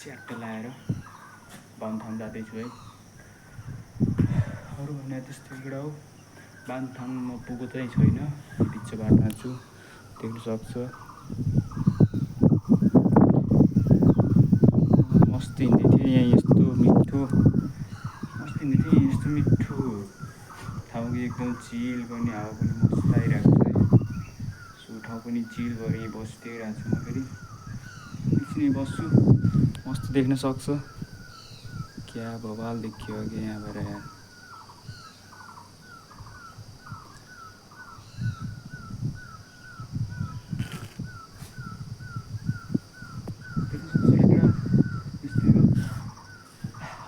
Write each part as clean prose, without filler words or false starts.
च्याट्ट लाएर बामथाङ जाँदैछु है। अरू भने त्यस्तो कुरा हो। बामथाङ म पुगेको चाहिँ छैन, बिच बाटोमा छु, देख्न सक्छ। मस्ती हिँड्दै थिएँ यहाँ, यस्तो मिठो मस्ती हिँड्दै थिएँ यस्तो मिठो ठाउँ कि एकदम चिल गर्ने हावा पनि मस्त आइरहेको छ है। सो ठाउँ पनि चिल भएर यहीँ बसिदिइरहेको छु म। फेरि एकछिन यहीँ बस्छु, मस्त देख्न सक्छ। क्या बवाल देखियो अघि यहाँबाट यार। त्यस्तै हो,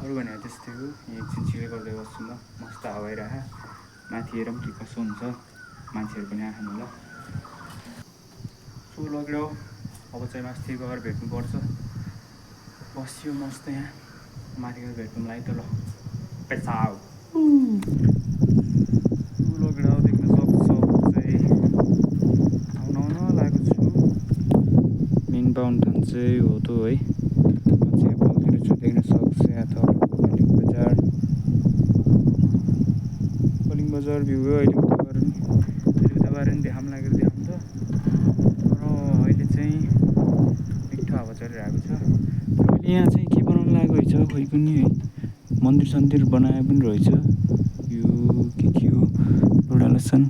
अरू भने त्यस्तै हो। यहाँ एकछिन चिल गर्दै बस्छु म, मस्त हावा आइरह। माथि हेरौँ के कसो हुन्छ, मान्छेहरू पनि आएछन् होला। सो लगेर अब चाहिँ माथि गएर भेट्नुपर्छ। बस्यो मस्त यहाँ, माथि गएर भेट्नुलाई त ल पेसाउ लगेर देख्न सक्छ चाहिँ आउन लागेको छु। मेन बाउन्टाउन चाहिँ हो त है, म चाहिँ पाउँदैन छु, देख्न सक्छ यहाँ त कलिङ बजार भ्यू हो। अहिले उताबाट नि देखाउँ लागेर देखाउँ त, तर अहिले चाहिँ मिठो हावा चलिरहेको छ। तर अहिले यहाँ चाहिँ के बनाउनु लागेको रहेछ खोइ पनि है, मन्दिर सन्दिर बनाए पनि रहेछ। यो के हो लोडालसन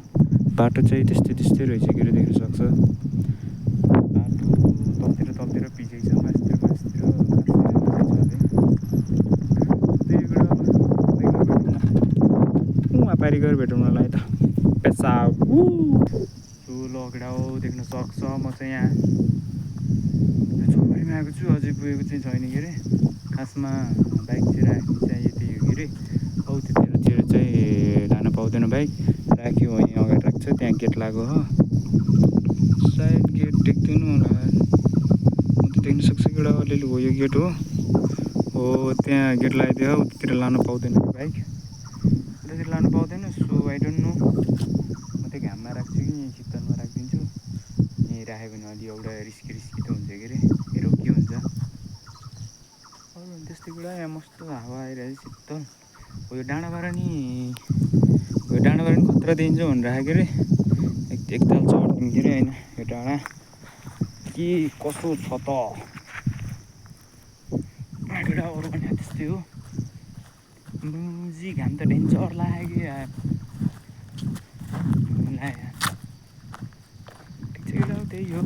बाटो चाहिँ त्यस्तै रहेछ के अरे, देख्न सक्छ। बाटो तलतिर पिछै छ, मासतिर पारी गएर भेटौँलाई त पेसाउ। सो लगेडा हो, देख्न सक्छ म चाहिँ यहाँ चौपरीमा आएको छु, अझै पुगेको चाहिँ छैन के अरे। खासमा बाइक चाहिँ राख्ने चाहिँ यति हो कि अरे, औ त्यतिखेर चाहिँ लान पाउँदैन बाइक, राख्यो वहीँ अगाडि राख्छ, त्यहाँ गेट लाग्यो हो, सायद गेट देख्दैन होला, म त देख्न सक्छ कि एउटा अलिअलि हो यो गेट हो, त्यहाँ गेट लगाइदियो, उतातिर लानु पाउँदैन बाइक, उतातिर लानु पाउँदैन। सो आई डोन्ट नो, म त्यो घाममा राख्छु कि यहीँ शीतलमा राखिदिन्छु। यहीँ राख्यो भने अलि एउटा रिस्की त हुन्छ के अरे, हेरौँ के हुन्छ। अरू भने त्यस्तै कुरा, यहाँ मस्तो हावा आइरहेको छ शीतल। हो यो डाँडाबाट नि खतरा देखिन्छ भनेर राखेको अरे, एकताल चढ्दिउँ के अरे होइन। यो डाँडा के कसो छ त केटा, अरू भने त्यस्तै हो। मुजी घाम त डेन्जर लाग्यो यार, ठिक छ केटा, त्यही हो।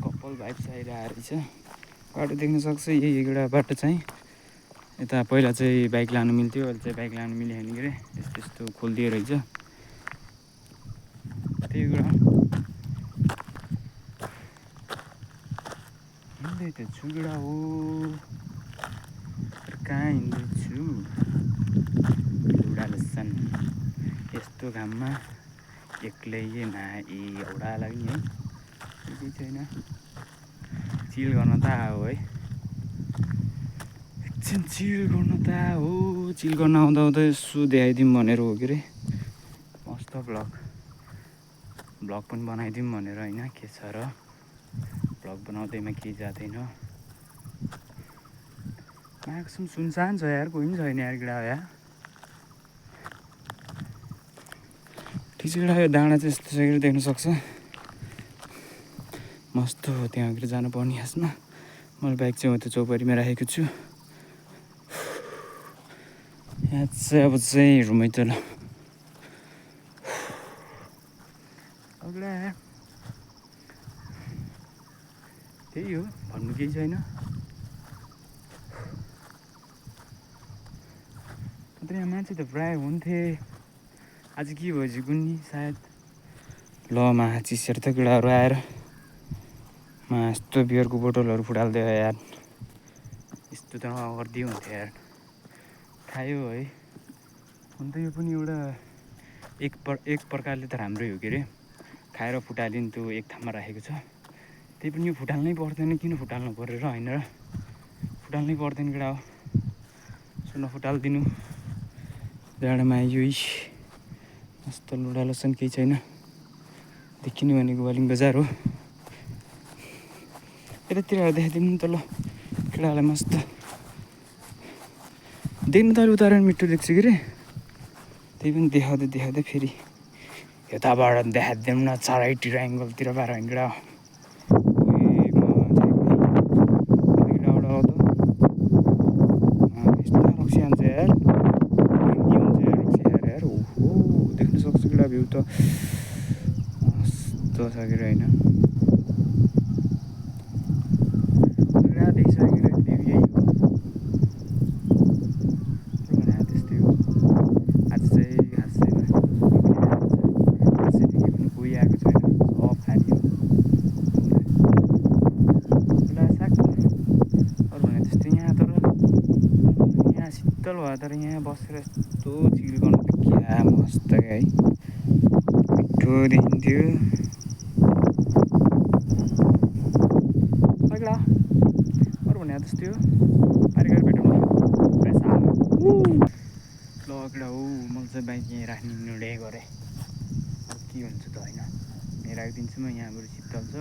कपाल भाइब्स आइरहेको रहेछ। बाटो देख्न सक्छ, यही एउटा बाटो चाहिँ यता पहिला चाहिँ बाइक लानु मिल्थ्यो, अहिले चाहिँ बाइक लानु मिलेन के अरे, यस्तो खोलिदियो रहेछ। त्यही कुरा हिँड्दै त छु केटा हो, कहाँ हिँड्दैछु लोडालसन यस्तो घाममा एक्लै औडा लाग्ने है, केही छैन। चिल गर्न त आयो है, एकछिन चिल गर्न त हो। चिल गर्न आउँदा यसो देखाइदिउँ भनेर हो के अरे, मस्त भ्लग पनि बनाइदिउँ भनेर होइन, के छ र भ्लग बनाउँदैमा केही जाँदैन। मार्क्सम सुनसान छ यार, कोही पनि छैन यार केटा यार। ठिक छ केटा, यो डाँडा चाहिँ यस्तो छ कि देख्न सक्छ, मस्त हो। त्यहाँ अगाडि जानु पर्ने खासमा, मैले बाइक चाहिँ म त्यो चौपरीमा राखेको छु। यहाँ चाहिँ अब चाहिँ हेरौँ है त ल, त्यही हो, भन्नु केही छैन। अन्त यहाँ मान्छे त प्रायः हुन्थे, आज के भएछ कुन्नी सायद। ल चिसहरू त केटाहरू आएर यस्तो बियरको बोतलहरू फुटालिदियो यार, यस्तो त नगरिदियो हुन्थ्यो यार, खायो है। अन्त यो पनि एउटा एक प्रकारले त राम्रै हो के अरे, खाएर फुटाइदियो नि, त्यो एक ठाउँमा राखेको छ। त्यही पनि यो फुटाल्नै पर्दैन, किन फुटाल्नु पऱ्यो र होइन र, फुटाल्नै पर्दैन केटा हो। सो नफुटालिदिनु, जाडोमा आइयो मस्त लोडालोसन केही छैन। देखिने भनेको कलिङ बजार हो, यतातिर देखाइदिनु त ल केटाहरूलाई मस्त देख्नु त उता मिठो देख्छु कि रे त्यही पनि देखाउँदै फेरि यताबाट देखाइदिउँ न चारै ट्राइङ्गलतिर बाह्र हिँडेर यस्तो रक्सी हान्छ यार यार ओहो देख्न सक्छु केटा भ्यू त मस्तो छ कि होइन शीतल भयो तर यहाँ बसेर यस्तो चिल गर्नु त क्या मस्त है मिठो देखिन्थ्यो अघिला अरू भने जस्तै हो पारिकार भेटौँ ल अघिला हो मैले चाहिँ बाइक यहीँ राख्ने निर्णय गरेँ अब के हुन्छ त होइन यहाँ राखिदिन्छु म यहाँबाट शीतल छ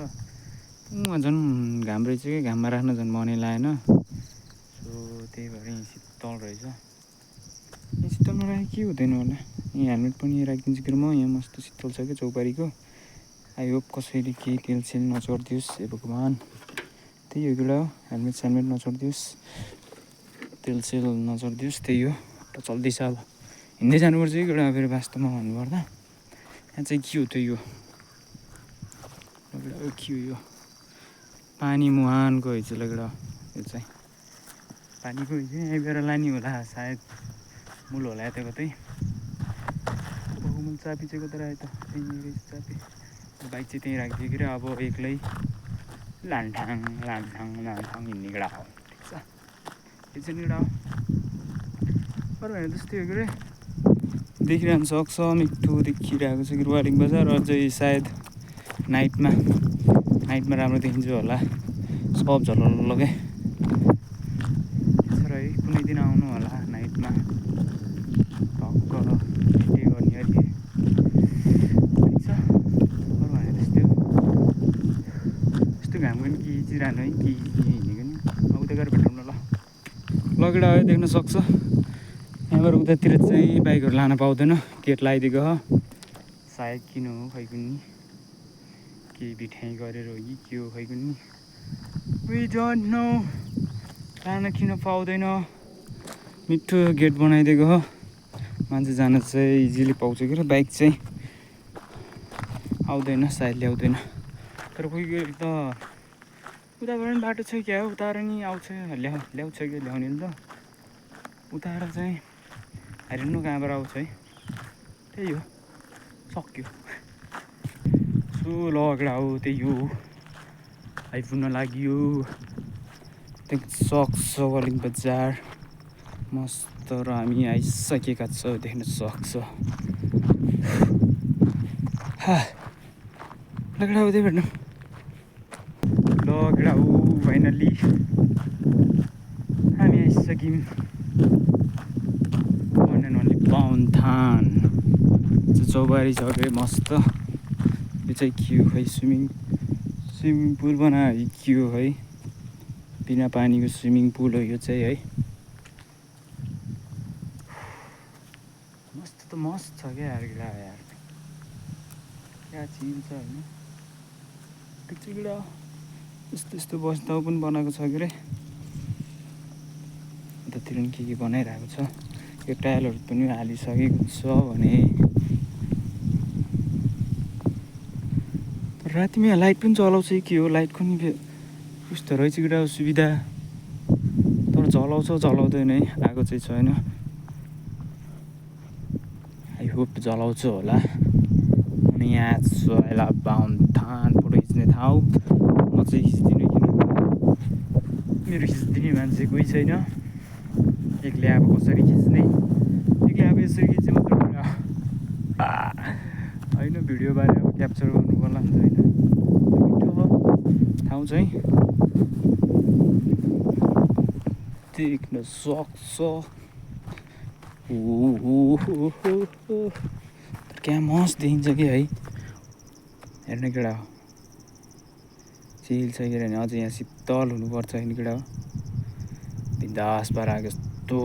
उहाँ झन् घाम रहेछ कि घाममा राख्न झन् मनै लागेन सो त्यही भएर यहीँ शीतल रहेछ यहाँ शीतलमा राखेँ के हुँदैन होला यहाँ हेलमेट पनि राखिदिन्छु कि म यहाँ मस्त शीतल छ क्या चौपारीको आई होप कसैले केही तेलसेल नचोरिदियोस् हे भगवान् त्यही हो केटा हो हेलमेट सेलमेट नचोरिदियोस् तेलसेल नचोरिदियोस् त्यही हो त चल्दैछ अब हिँड्दै जानुपर्छ कि केटा फेरि वास्तवमा भन्नुपर्दा यहाँ चाहिँ के हो त यो के हो यो पानी मुहानको हैछ लगेडा यो चाहिँ पानीको हैछ यहीँ गएर लाने होला सायद मूल होला यता कतै बहुमूल चाबी चाहिँ कता राखेँ त त्यहीँ रहेछ चाबी बाइक चाहिँ त्यहीँ राखिदियो कि अब एक्लै लान्ठाङ हिँड्ने केटा हो ठिक छ यो चाहिँ केटा हो अरू भने जस्तै हो कि रे देखिरहनु सक्छ मिठो देखिरहेको छ कि रुवालिङ बजार अझै सायद नाइटमा राम्रो देखिन्छ होला सब झललगै त्यसो है कुनै दिन आउनु होला नाइटमा टक्क के गर्ने अरे ठिक छ अरू भने त्यस्तै हो यस्तो घाम पनि के चिरानो है के हिँडेको नि अब उता गएर भेटौँ न ल लगेडा है देख्न सक्छ यहाँबाट उतातिर चाहिँ बाइकहरू लान पाउँदैन गेट लगाइदिएको हो सायद किन हो खै कुन्नी केही बिठाइ गरेर हो कि के हो खै कुन्नी वी डोन्ट नो लान किन पाउँदैन मिठो गेट बनाइदिएको हो मान्छे जान चाहिँ इजिली पाउँछ कि बाइक चाहिँ आउँदैन सायद ल्याउँदैन तर कोही कोही त उताबाट पनि बाटो छ क्या हो उताबाट नि आउँछ ल्याउँछ कि ल्याउने नि त उताबाट चाहिँ हेर्नु कहाँबाट आउँछ है त्यही हो सक्यो सो लगेडा हो त्यही हो आइपुग्न लाग्यो सक्छ वालिङ बजार मस्त र हामी आइसकेका छौँ देख्न सक्छ लगेडा हो त्यही भेट्नु लगेडा हो फाइनल्ली हामी आइसक्यौँ पाउन्थान चौबारी छ कि मस्त यो चाहिँ के हो खै स्विमिङ पुल बनायो के हो है बिना पानीको स्विमिङ पुल हो यो चाहिँ है मस्त छ क्या यार क्या चिल छ होइन ठिक छ केटा यस्तो बस्दा पनि बनाएको छ के अरे यतातिर पनि के बनाइरहेको छ यो टायलहरू पनि हालिसकेको छ भने रातिमा यहाँ लाइट पनि चलाउँछ कि हो लाइटको नि उस्तो रहेछ केटा सुविधा तर चलाउँदैन है आएको चाहिँ छैन आई होप चलाउँछ होला अनि यहाँ छ अहिले बाहुनथान फोटो खिच्ने ठाउँ म चाहिँ खिच्दिनँ किन मेरो खिच्दिने मान्छे कोही छैन एक्लै अब कसरी खिच्ने एक्लै अब यसरी खिच्ने मात्र होइन भिडियोबारे अब क्याप्चर गर्नु पर्ला नि त होइन मिठो हो ठाउँ चाहिँ देख्न सक्छ क्या मस्त देखिन्छ कि है हेर्ने केटा हो चिल छ के भने अझै यहाँ शीतल हुनुपर्छ होइन केटा हो बिन्दास पारा जस्तो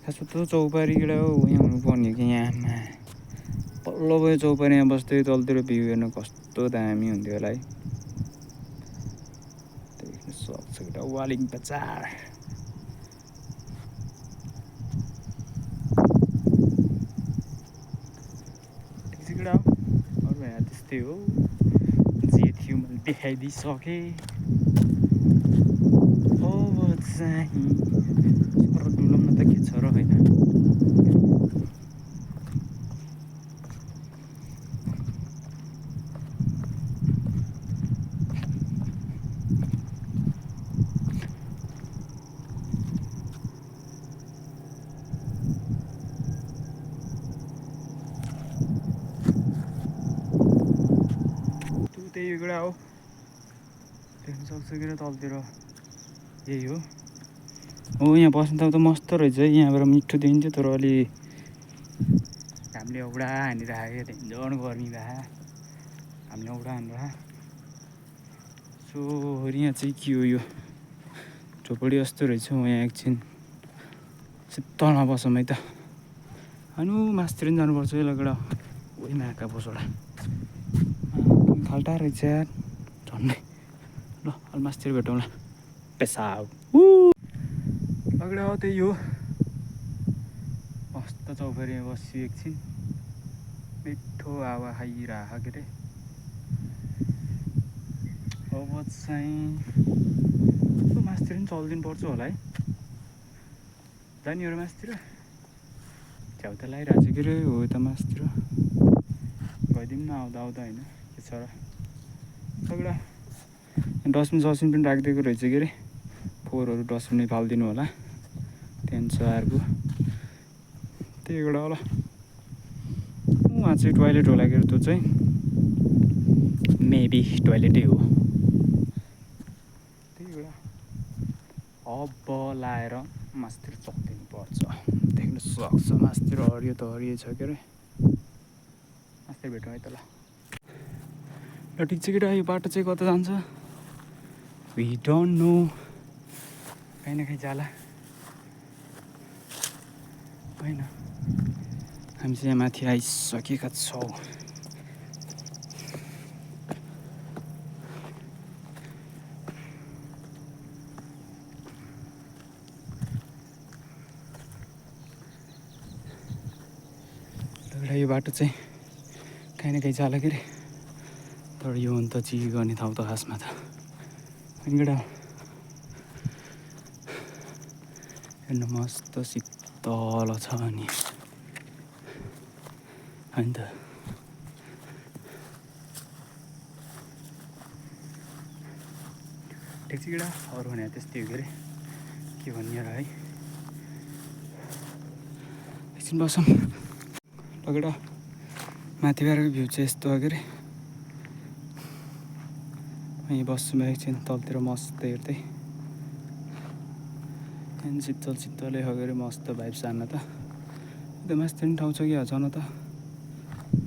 खासमा त चौपारी केटा हो यहाँ हुनुपर्ने कि यहाँमा पल्लो भयो चौपारीमा बस्दै तलतिर भ्यू हेर्नु कस्तो दामी हुन्थ्यो होला है देख्न सक्छ केटा वालिङ बजार केटा हो अरू यहाँ त्यस्तै हो जे थियो मैले देखाइदिइसकेँ अब चाहिँ सर डुलौँ न त के छ र होइन त्यही कुरा हो देख्न सक्छ कि तलतिर यही हो यहाँ बस्नु त मस्त रहेछ है यहाँबाट मिठो देखिन्थ्यो तर अलि हामीले औडा हानिरहेको झन् गर्मी भए हामीले औडा हानेर सो यहाँ चाहिँ के हो यो झोपडी जस्तो रहेछ म यहाँ एकछिन शीतलमा बसौँ है त अनि मासतिर पनि जानुपर्छ है लगेर ओइ माका बसोडा खाल्टा रहेछ झन्डै ल अलि मासतिर भेटौँला पेसाब लगेर हो त्यही हो मस्त चौपारीमा बस्छु एकछिन मिठो हावा खाइरह के अरे अब चाहिँ मासतिर पनि चलिदिनु पर्छ होला है जाने एउटा मासतिर छ्याउ त लगाइरहेको छ के अरे हो यता मासतिर गइदिउँ न आउँदा आउँदा होइन के छ र एउटा डस्टबिन सस्टबिन पनि राखिदिएको रहेछ के अरे फोहोरहरू डस्टबिनै फालिदिनु होला त्यहाँदेखि छ अर्को त्यही एउटा होला उहाँ चाहिँ टोइलेट होला के त्यो चाहिँ मेबी टोइलेटै हो त्यही एउटा अब लाएर मासतिर चक्दिनु पर्छ देख्न सक्छ मासतिर हरियो त हरियो छ के अरे मासतिर भेटौँ है त ल ठिक छ केटा यो बाटो चाहिँ कता जान्छ वी डोन्ट नो कहीँ न कहीँ जाला होइन हामी चाहिँ यहाँ माथि आइसकेका छौँ यो बाटो चाहिँ कहीँ न कहीँ जाला के अरे तर यो अन्त चिल गर्ने ठाउँ त खासमा त केटा हेर्नु मस्त शीतल छ अनि होइन त ठिक छ केटा अरू भने त्यस्तै हो के अरे के भन्ने र है एकछिन बसौँ लगेर माथिबारको भ्यू चाहिँ यस्तो हो के अरे यहीँ बस्छु म एकछिन तलतिर मस्त हेर्दै त्यहाँदेखि शीतल शीतलै हो के अरे मस्त भाइब सार्न त त्यो मासतिर पनि ठाउँ छ कि जान त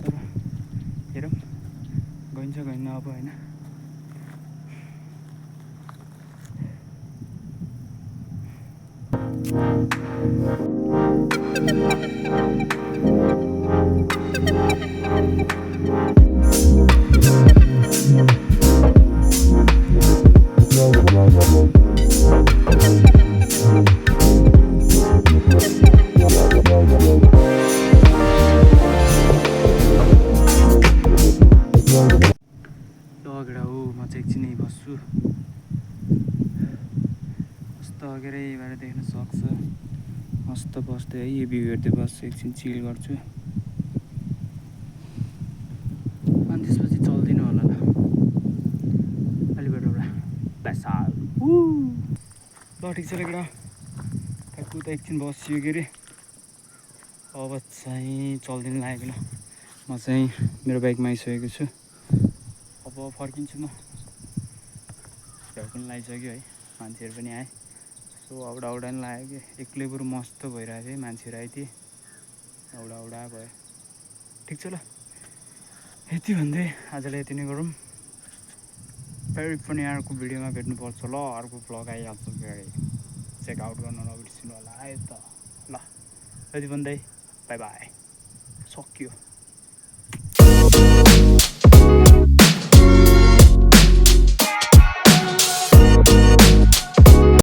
तर हेरौँ गइन्छ गइन्न अब होइन लगेर हो म चाहिँ एकछिन यहीँ बस्छु मस्त के अरे यहीँबाट देख्न सक्छ मस्त बस्दै है यो भ्यू हेर्दै बस्छु एकछिन चिल गर्छु अनि त्यसपछि चल्दिनु होला ल अलिबाट एउटा पैसा ल ठिक छ केटा ट्याक्कु त एकछिन बसियो के अरे अब चाहिँ चल्दिनु लागेको ल म चाहिँ मेरो बाइकमा आइसकेको छु अब फर्किन्छु म झ्याउ पनि लगाइसक्यो है मान्छेहरू पनि आए सो औडा औडा पनि लाग्यो कि एक्लै बरु मस्त भइरहेको थियो है मान्छेहरू आइदिए औडा औडा भयो ठिक छ ल यति भन्दै आजलाई यति नै गरौँ फेरि पनि अर्को भिडियोमा भेट्नुपर्छ ल। अर्को भ्लग आइहाल्छ फेरि, चेकआउट गर्न नबिर्सिनु होला है त। ल जति भन्दै बाई बाई, सक्यो।